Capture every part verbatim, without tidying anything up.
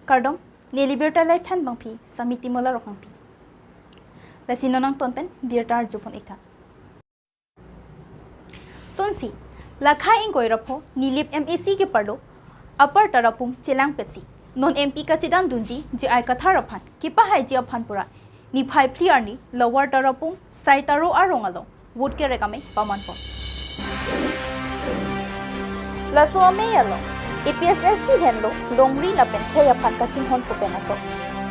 Kardom, neli birta live than bangpi, Samiti Mola Rokangpi. Lasi non nangton pen birta arjupon iktha. Sonsi, lakha ingkoi ra pho Nilip M A C keparlo, Upper Tarapung chelangpetsi non M P kachedandunji J I Kathar aphan kepahaiji aphan pura niphai phli arni Lower Tarapung Saitaro arong along vote kerek amei pamanpon. Laso amei along A P H L C henlo longri lapen khei aphan kachinghon pu pen achok.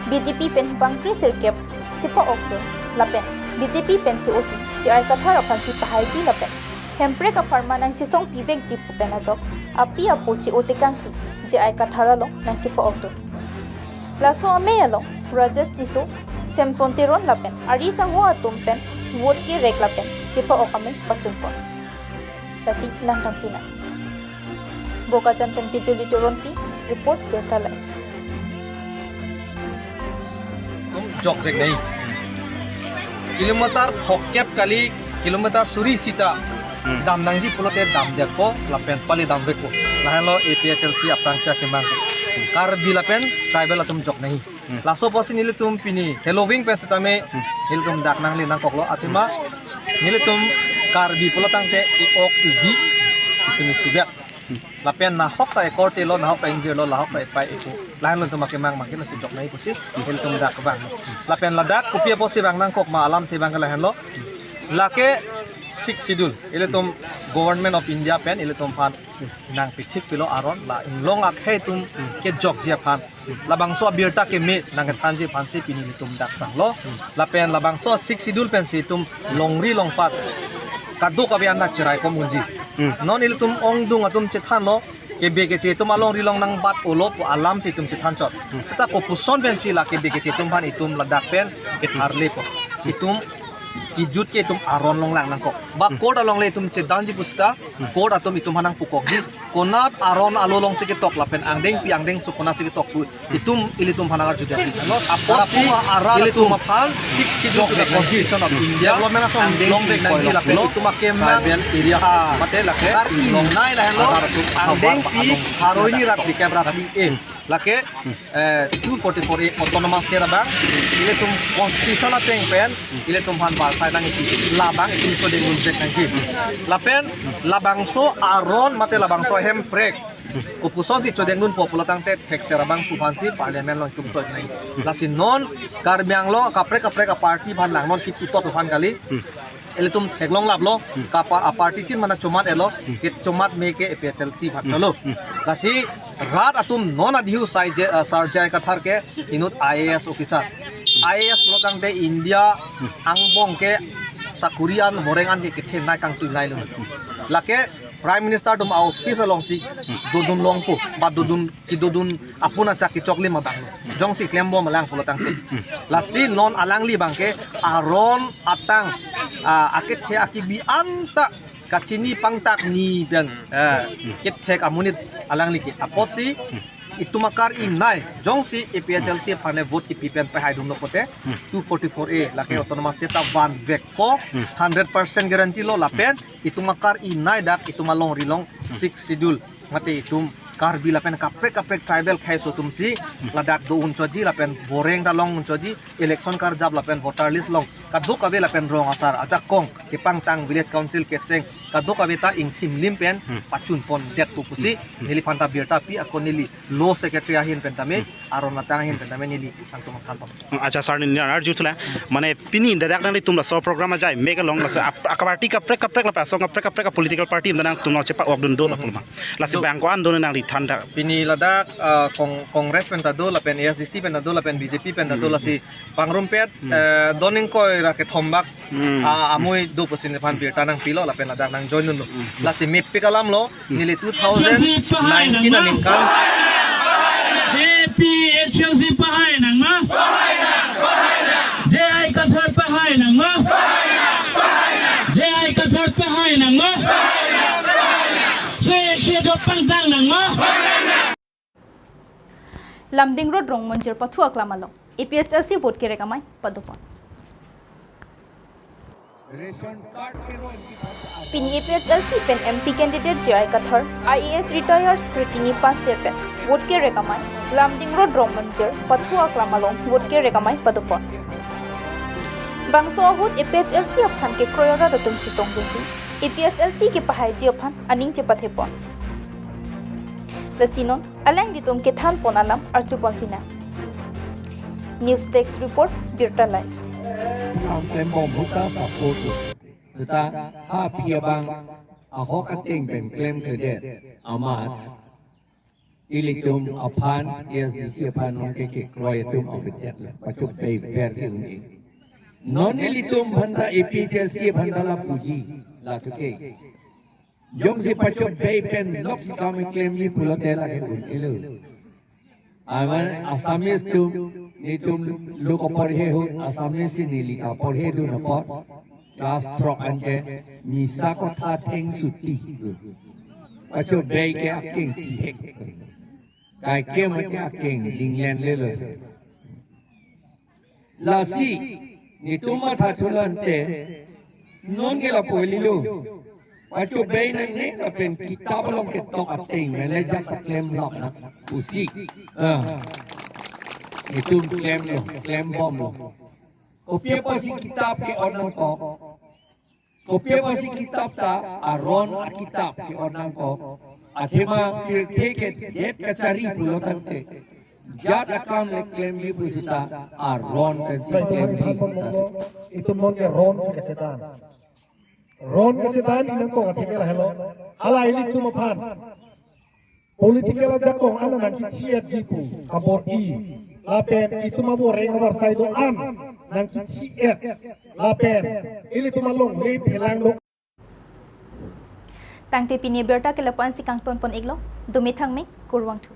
B J P pen bangkri sirkep chepa-okdun lapen B J P pen che-osi J I Kathar aphansi pahaiji lapen Hemprek apharman nangchesongpi vekji pu pen ajok api apo che-o tekangsi J I Kathar along nangchepa-okdun. Laso amei along Rajesh Tisso, Samson Teron lapen ari sangho atum pen vote kerek lapen chepa-ok amei pachunpon. Lasi nangdamsinang. Bokajan pen Bijoli Teronpi, report Birta Live. Tum jok dek nahi. Kilometer phokep kali, kilometer suri sita Hmm. dam nangji pulote damdetpo, lapen pali damvekpo. Lahenlo A P H L C aphrangsi akemang. Karbi lapen tribal atum jok nahi. Hmm. Laso apotsi nelitum pini heloving pen setame Hmm. nelitum dak nangle nangkoklo. Athema nelitum Karbi pulo tangte i-ok iji itum isibet. Hmm. Lapen nahok ta ekorte lo, nahok ta ingjirlo, nahok ta epai epo. Lahenlo itum akemang mangkin lasi jok nahi pusi nelitum dak vang. Lapen ladak kopi apotsi vang nangkok ma alamthe abang ke lahenlo. Lake Sixth Schedule. Ilitum Government of India pen ilitum aphan nangpithikpilo aron la inglong akhei atum kejokji aphan. Labangso abirta keme nangkethanji aphansi pini nelitum dak vanglo. Lapen labangso Sixth Schedule pensi itum longri longpat kadokave an dak cheraikom unji. Hmm. Non ilitum ongdung atum chethanlo, kebe keche atum alongri along nangbat-olo pu alamsi itum chethanchot. Hmm. Seta kopuson pensi la kebe keche atum aphan itum ladak pen ketharlepo. Itum kejut ke itum aron longlang nangkok. Ba Hmm. court along le itum chedanji pu seta, Hmm. court atum itum aphan nangpukokji. Konat aron alo alongsi ketok lapen angdengpi angdengso konatsi ketok pu itum ilitum aphan arjudetji. Apotsi Tarapung arat ilitum atum aphan Sixth Schedule jok to the dek Constitution of India. Development asong angdengpi long dek nangji koilok lapen lo. Itum akemang. Tribal area. Ah. Mate lake Karbi inglong nai lahenlo. Arat atum angdengpi atum haroi ni rat dikep rat di eh. Lake, eh, two forty-four A Autonomous State abang, ilitum Constitution ateng pen, ilitum aphan barsai nangji, labang itum chodengdun vek nangji. Lapen, labangso aron mate labangso Hemprek, kopusonsi chodengdunpo pulo tangte thekser abangphu aphansi Parliament along itum toi nangji. Lasi non, Karbi Anglong, kaprek kaprek a-party aphan lang non kip utot aphan kali. Ilitum theklong laplo, Hmm. kapa a-party tin mana chomat elo, Hmm. ke chomat me ke A P H L C aphan Hmm. cholo. Hmm. Lasi rat atum non adihu sai je, ah, Sir J I Kathar ke inut I A S officer. I A S pulo tangte India Hmm. angbong ke sakuri an voreng an ke kethenei kangtuinei lo. Lake Prime Minister atum a-office alongsi Hmm. dodun longpo, ba dodun kedodun apun achak kechoklim abang. Jongsi klembom alang pulo tangte. Hmm. Lasi non alangli abang ke aron atang, ah, akethe akibi anta kachini pangtak ni pen, eh, kethek amonit alangli ke. Apotsi itum akar-inei, jongsi A P H L C aphan le vote kipi pen pahaidunlo pote, Hmm. two forty-four A, lake Hmm. Autonomous State ta vanvekpo, Hmm. hundred percent guarantee lo lapen, itum akar-inei dak, itum alongri along, Hmm. Sixth Schedule, mate itum Karbi lapen kaprek kaprek tribal kheiso atumsi, Hmm. ladak do-un choji lapen voreng ta long-un choji, election karjap lapen voter list along kadokave lapen rong asar ajakong kepangtang village council keseng kadokave ta ingthimlim pen Hmm. pachunpondetpo pusi Hmm. neliphan ta birta pi ako neli law secretary ahin pen tame Hmm. aron atang ahin pen tame neli tangtum aphan pam. Acha sir, neli arju thula, mane pini dadak nanglitum laso program ajai mek along laso ap-, aka party kaprek kaprek lapen asong kaprek kaprek a-political party nangtum chepakokdun do lapu ma. Lasi Do. bang ko-an do nangli than dak. Pini ladak, ah, Cong-, Congress pen ta do, lapen A S D C pen ta do, lapen B J P pen ta do, Hmm. lasi pangrumpet, Hmm. eh, don ingkoi ra kethom bak, Hmm. ah, amui do pusi neliphan birta nangpilo, lapen ladak nang join dunlo. Hmm. Lasi mepik alam lo, Hmm. neli two thousand nineteen aningkan. A P H L C pahai nang ma? J I Kathar pahai nang ma? J I Kathar pahai nang ma? Sui si do pangtang nang ma? Lumding Road Rongmonjir pathu aklam along A P H L C vote kerek amei padopon. Pini A P H L C pen M P candidate J I Kathar, I A S retired scrutiny pass de pen Vote kerek amei, Lumding Road Rongmanjir, Pathu Aklam along vote kerek amei padopon. Bangso ahut A P H L C aphan kekroi arat atum chetongdunsi, A P H L C kepahaiji aphan aning chepathepon. Lasi non, alanglitum kethanpon alam arjupon sinang. News Desk Report, Birta Live. Ang klembom ahut ta support lo. Seta ha aphi abang ahok ateng pen klemkledet amat ilitum aphan, A S D C aphan nonke kekroi atum abetet lo. Pachobei ver ke un-e. Non ilitum aphan ta A P H L C aphan ta lapuji, latuke. Jongsi pachobei pen loksi kam klemji pulote lake un-elo. Amat Assamese atum, netum lo kaporhe ahut, Assamese si neli kaporhedun apot, class throk anke, misa kotha thengsuti. Pachobei ke akeng chihek. Kaikema ke akeng dinglen lelo. Lasi, netum mathathu lante, nonke lapu-eli lo. Pachobei nangne lapen kitap along ketok ateng, mele jak ta klem lok na pusi. Ah. Netum klem lo, klembom lo. Kopi apotsi kitap ke-ot nangkok. Kopi apotsi kitap ta aron akitap ke-ot nangkok. Athema pirthe kedet kachari pulo tangte, jat akam le klemji pusita aron pensi Baik, klemji. Teman-teman, itum nonke ron si kachedan. Ron kachedan inangkok atheke lahelo. Hala ilitum aphan political ajakong an nangkechi-etji pu kabor-i. Lapen itum aboreng abar saido an nangkechi-et. Lapen ilitum alongle phelang do. Tangte pini abirta ke lapu-ansi kangtonpon-iklo, dome thangme, kurvangthu.